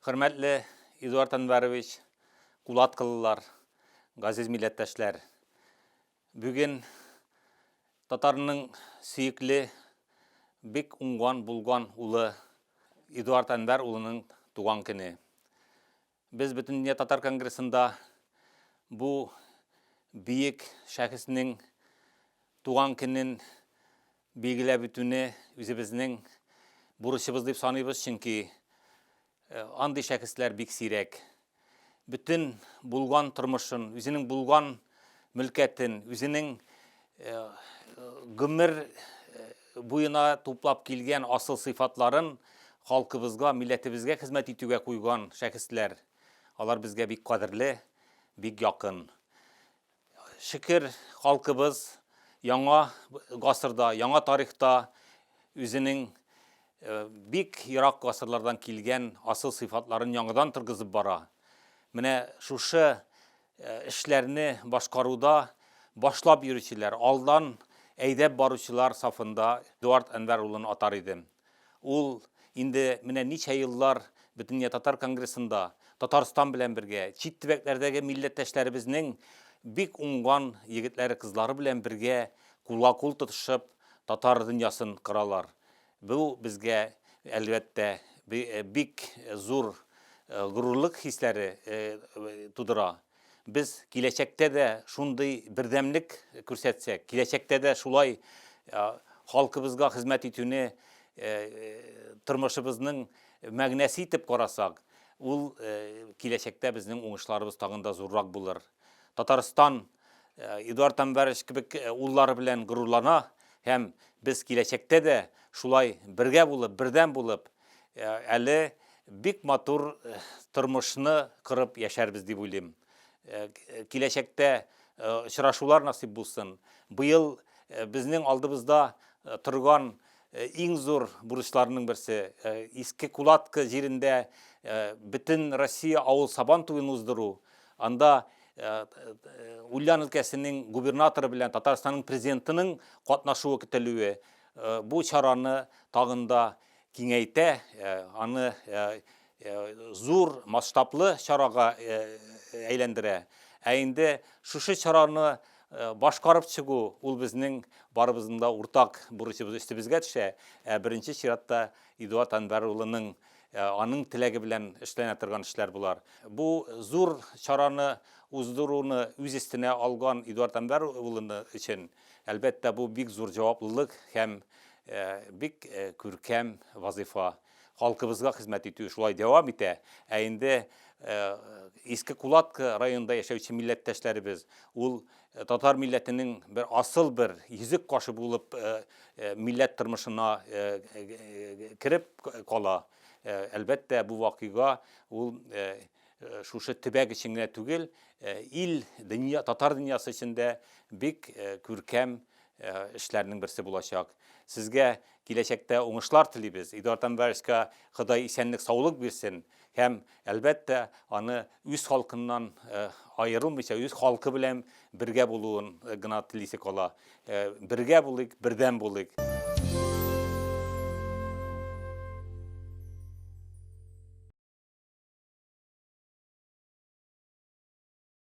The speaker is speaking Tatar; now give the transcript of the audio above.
Хөрмәтле Эдуард Әнвәрович, кулаткылылар, газиз милләттәшләр! Бүген татарның сөекле, бик уңган, булган улы Эдуард Әнвәр улының туган көне. Без Бөтендөнья татар конгрессында бу бөек шәхеснең туган көнен билгеләп үтүне үзебезнең бурычыбыз дип саныйбыз, чөнки э, андый шәхесләр бик сирәк. Бөтен булган тормышын, үзенең булган мөлкәтен, үзенең э, гомер э, буена туплап килгән асыл сыйфатларын халкыбызга, милләтебезгә хезмәт итүгә куйган шәхесләр. Алар безгә бик кадерле, бик якын. Шөкер, халкыбыз яңа гасырда, яңа тарихта үзенең э, бик ерак гасырлардан килгән асыл сыйфатларын яңадан торгызып бара. Менә шушы Эшләрне башкаруда башлап йөрүчеләр, алдан әйдәп баручылар сафында Эдуард Әнвәр улын атар идем. Ул инде менә ничә еллар Бөтендөнья татар конгрессында Татарстан белән бергә, чит төбәкләрдәге милләттәшләребезнең бик уңган егетләре-кызлары белән бергә кулга-кул тотышып татар дөньясын коралар. Бу безгә, әлбәттә, бик зур горурлык хисләре тудыра. Без киләчәктә дә шундый бердәмлек күрсәтсәк, киләчәктә дә шулай халкыбызга хезмәт итүне тормышыбызның мәгънәсе итеп карасак, ул киләчәктә безнең уңышларыбыз тагын да зуррак булыр. Татарстан Эдуард Әнвәрович кебек уллары белән горурлана һәм без киләчәктә дә шулай бергә булып, бердәм булып, әле бик матур тормышны корып яшәрбез дип уйлыйм. Киләчәктә очрашулар насыйп булсын. Быел безнең алдыбызда торган иң зур бурычларның берсе Иске Кулатка җирендә бөтен Россия авыл сабан туен уздыру. Анда Ульян өлкәсенең губернаторы белән Татарстанның президентының катнашуы көтелүе бу чараны тагын да киңәйтә, аны зур масштаблы чарага әйләндерә. Ә инде шушы чараны башкарып чыгу ул безнең барыбызның да уртак бурычыбыз өстебезгә төшә. Ә беренче чиратта Эдуард Әнвәр улының аның теләге белән эшләнә торган эшләр болар. Бу зур чараны уздыруны үз өстенә алган Эдуард Әнвәр улы өчен, әлбәттә, бу бик зур җаваплылык һәм бик күркәм вазыйфа. Халкыбызга хезмәт итү шулай дәвам итә. Ә инде Иске Кулатка районында яшәүче милләттәшләребез, ул татар милләтенең бер асыл бер йөзек кашы булып милләт тормышына кереп кала. Әлбәттә, бу вакыйга ул шушы төбәк өчен генә түгел, ил, дөнья, татар дөньясы өчен дә бик күркәм эшләрнең берсе булачак. Сезгә киләчәктә уңышлар телибез. Эдуард Әнвәровичка Ходай исәнлек, саулык бирсен. Һәм, әлбәттә, аны үз халкыннан аерылмыйча, үз халкы белән бергә булуын гына телисе кала. Бергә булыйк, бердәм булыйк.